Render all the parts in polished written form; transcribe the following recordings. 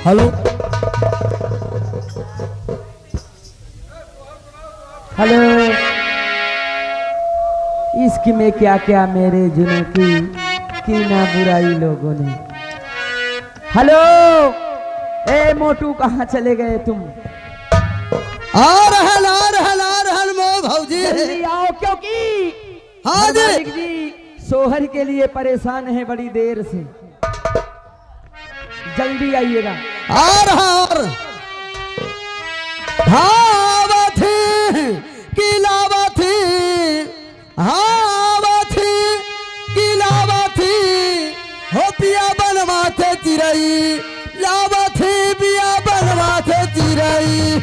Hello hello. इश्क में क्या क्या मेरे जुनू की ना बुराई लोगों ने। हेलो, ए मोटू कहाँ चले गए तुम? आ रहल आ रहल आ रहल मो भौजी। जल्दी आओ क्योंकि हाँ जी। मालिक जी सोहर के लिए परेशान हैं बड़ी देर से, जल्दी आइएगा। आ रहा और हावथी किलावथी हावथी किलावथी हो पिया बनवाथे चिरई लावथी पिया बनवाथे चिरई।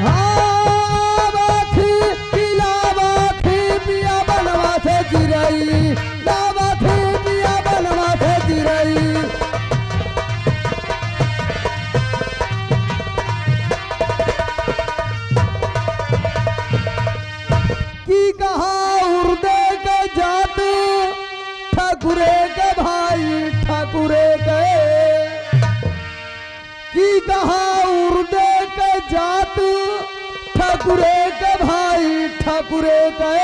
हावथी किलावथी पिया बनवाथे चिरई लावथी पिया बनवाथे चिरई। की कहा उर्दे के जात ठाकुरे के भाई ठाकुरे के, की कहा उर्दे के जात ठाकुरे के भाई ठाकुरे के।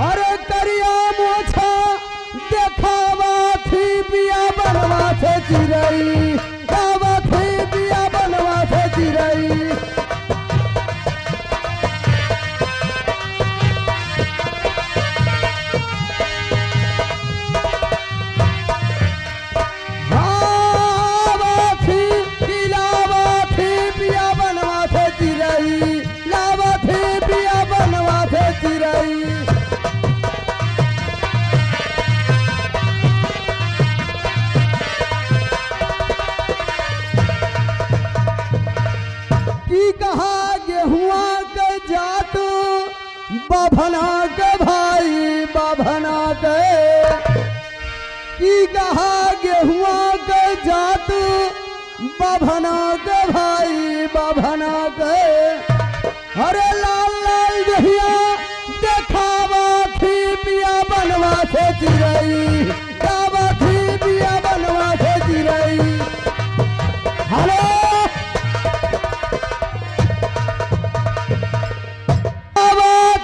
अरे करिया मोछा देखावा थी बिया बनवा थे चिरई दावा थी बिया बनवा थे चिरई। हावाथी किलावाथी पिया बनवाथे चिरई लावाथी पिया बनवाथे चिरई। की कहा गेहुआ के जात बाभना के भाई बाभना के, की कहा गेहुआ के जात बाभना के भाई बाभना के। अरे लाल लाल दहिया देखावा थी पिया बनवा से चिरई दावा थी पिया बनवा से चिरई। हेलो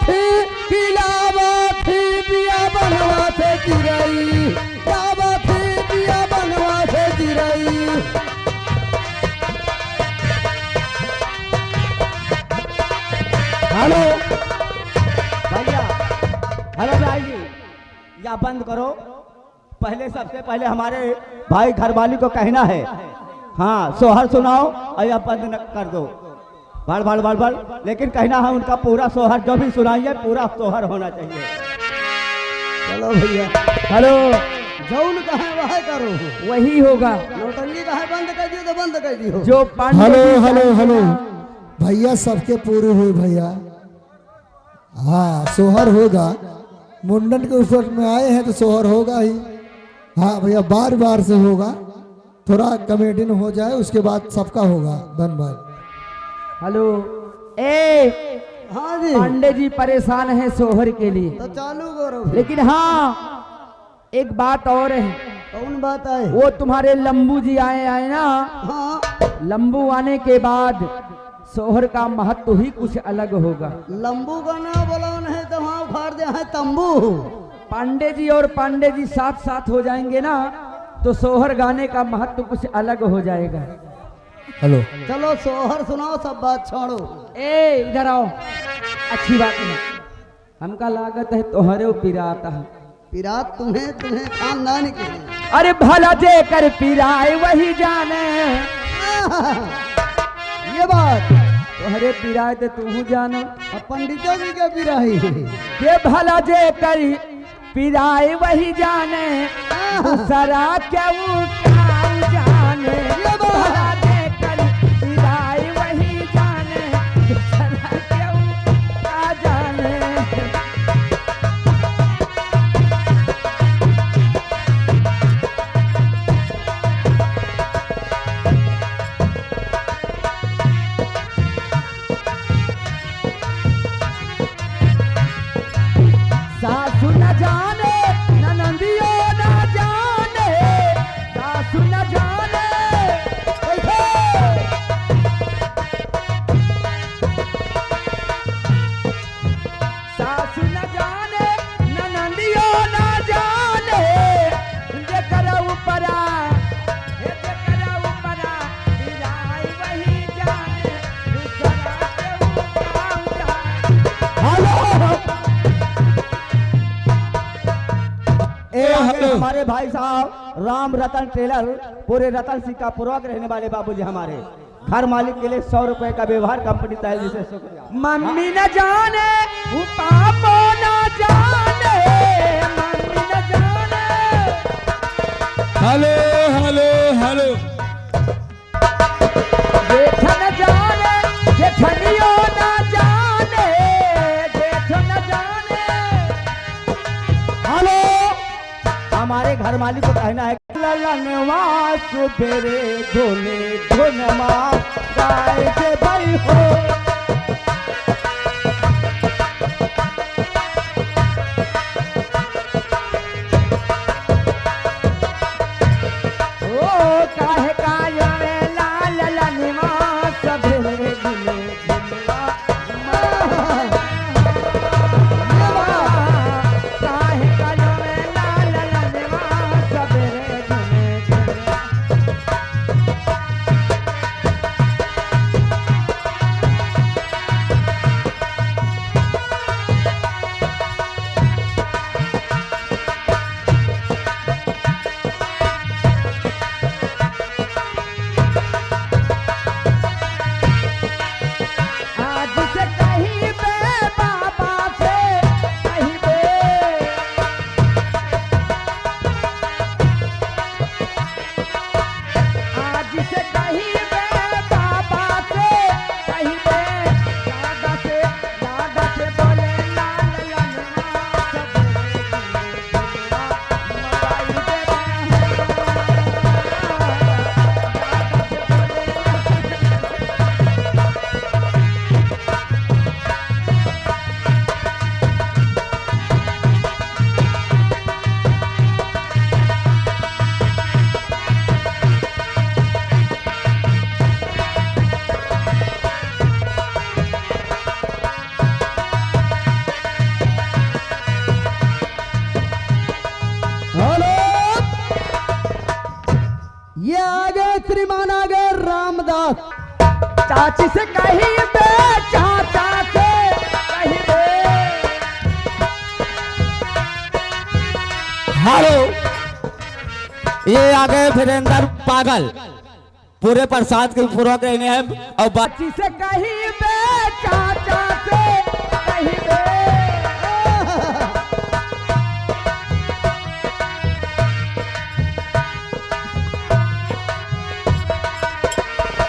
थी किलावा थी पिया बनवा से चिरई दावा थी पिया बनवा से चिरई। हेलो भैया, हेलो भाई जी, या बंद करो। पहले सबसे पहले हमारे भाई घरवाली को कहना है, हाँ सोहर सुनाओ और या बंद न कर दो, बढ़ बढ़ बढ़ बढ़। लेकिन कहना है उनका पूरा सोहर जो भी सुनाइए पूरा सोहर होना चाहिए। चलो भैया। हेलो, जौन कहे वह करो, वही होगा नौटंकी कहे बंद कर दियो तो बंद कर दियो। जो पांडे हेलो जी हेलो चाहेंगे हेलो ना। भैया सबके पूरे हुए भैया। हाँ सोहर होगा, मुंडन के ऊपर में आए हैं तो सोहर होगा ही। हाँ भैया बार बार से होगा, थोड़ा कमेडियन हो जाए उसके बाद सबका होगा। धन्यवाद। हेलो, ए हाँ जी पांडे जी परेशान हैं सोहर के लिए, तो चालू करो। लेकिन हाँ एक बात और है। कौन बात है? वो तुम्हारे लंबू जी आए आए ना, हाँ लंबू आने के बाद सोहर का महत्व ही कुछ अलग होगा। लंबू का ना बोला नहीं तो वहाँ उखाड़ दे है तंबू। पांडे जी और पांडे जी साथ साथ हो जाएंगे ना तो सोहर गाने का महत्व कुछ अलग हो जाएगा। हेलो चलो सोहर सुनाओ सब बात छोड़ो। ए इधर आओ, अच्छी बात है। हमका लागत है तोहरे पिराता है। पिरात तुम्हें तुम्हें खानदान के हैं। अरे भला जे कर पिराए वही जाने। ये बात तोहरे पिराए तो तू जाने। अब पंडितों जी के पिराही। के भला जे कर पिराए वही जाने, दूसरा क्यों जाने। ये बात। भला जे कर पिराए वही जाने, दूसरा क्यों का जाने। हमारे भाई साहब राम रतन टेलर, पूरे रतन सिंह का पूर्वक रहने वाले बाबूजी हमारे घर मालिक के लिए 100 रुपए का व्यवहार कंपनी तहे दिल से शुक्रिया। मम्मी न जाने वो पापो न जाने, मम्मी न जाने। हेलो हेलो हेलो, जेठ न जाने जेठनियो न जाने, जेठ न जाने। हेलो, हमारे घर मालिक को कहना है ललनवा सुबेरे धोने धोनमा गाय के भाई हो। ओ काहे काया में लाल ललनवा सबेरे धोने धोनमा, काहे काया में लाल ललनवा सबेरे धोने धोनमा। आज से कहीं बे बाबा से कहीं बे, आज से कहीं बे बाबा से कहीं बे, दादा से बोले लाल ललना सबेरे धोने धोनमा मगाई देबे हो। दादा से बोले हेलो, ये आ गए श्रीमान, आ गए रामदास। चाची से कहीं बे चाचा से कहीं बे। हेलो, ये आ गए वीरेंद्र पागल, पूरे प्रसाद के पूर्वक रहने हैं और चाची से कहीं बे चाचा से कहीं बे।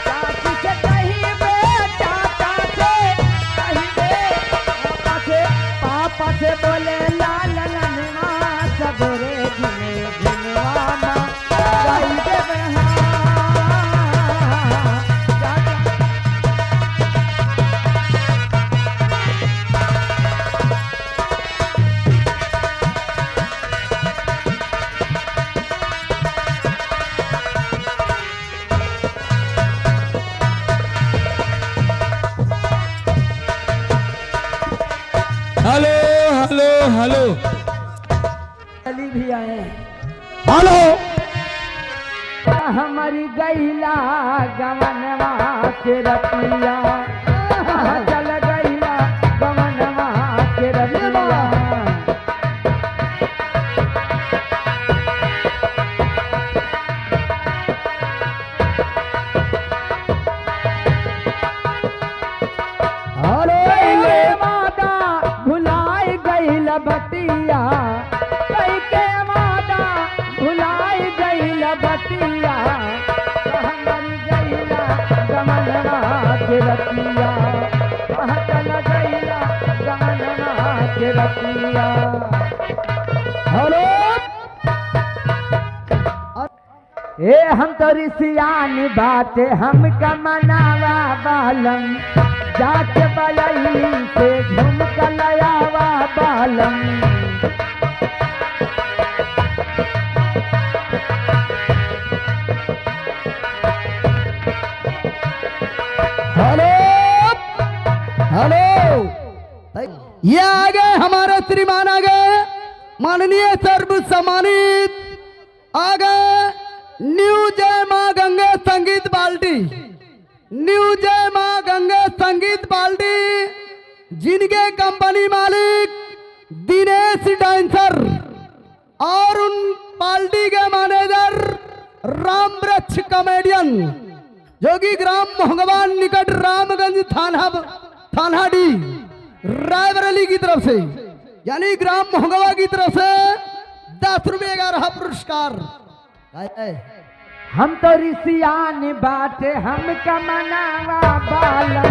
चाची से कहीं बे चाचा से कहीं बे, पापा से बोले लाल ललनवा सबरे धुने धुनवा माँ गाई देबे हाँ। चाचा हेलो हेलो हेलो, अली भी आए। हेलो, हमारी गैला गवनवा के रतिया, चल गैला गवनवा के रतिया। हेलो, गैले वादा भुलाई गैल बतिया, कई के वादा भुलाई गैल बतिया, हमारी गैला गमनवा के रतिया, चल गैला गमनवा के रतिया। हेलो, ए हम तो रिसियान बात हम मनावा बालम, जात बलई से झुमक लयावा बालम। हेलो हेलो, ये आ गए हमारे श्रीमान, आ गए माननीय सर्व सम्मानित, आ गए न्यू जय मां गंगे संगीत बाल्टी, न्यू जय मां गंगे संगीत बाल्टी, जिनके कंपनी मालिक दिनेश डांसर और उन पार्टी के मैनेजर राम वृक्ष कॉमेडियन जोगी ग्राम मोहगवान निकट रामगंज थाना थानाडी रायबरेली की तरफ से, यानी ग्राम मोहगवा की तरफ से 10 रुपए का रहा पुरस्कार। आए, आए। हम तो ऋषियान बाटे हम कमनावा बाला।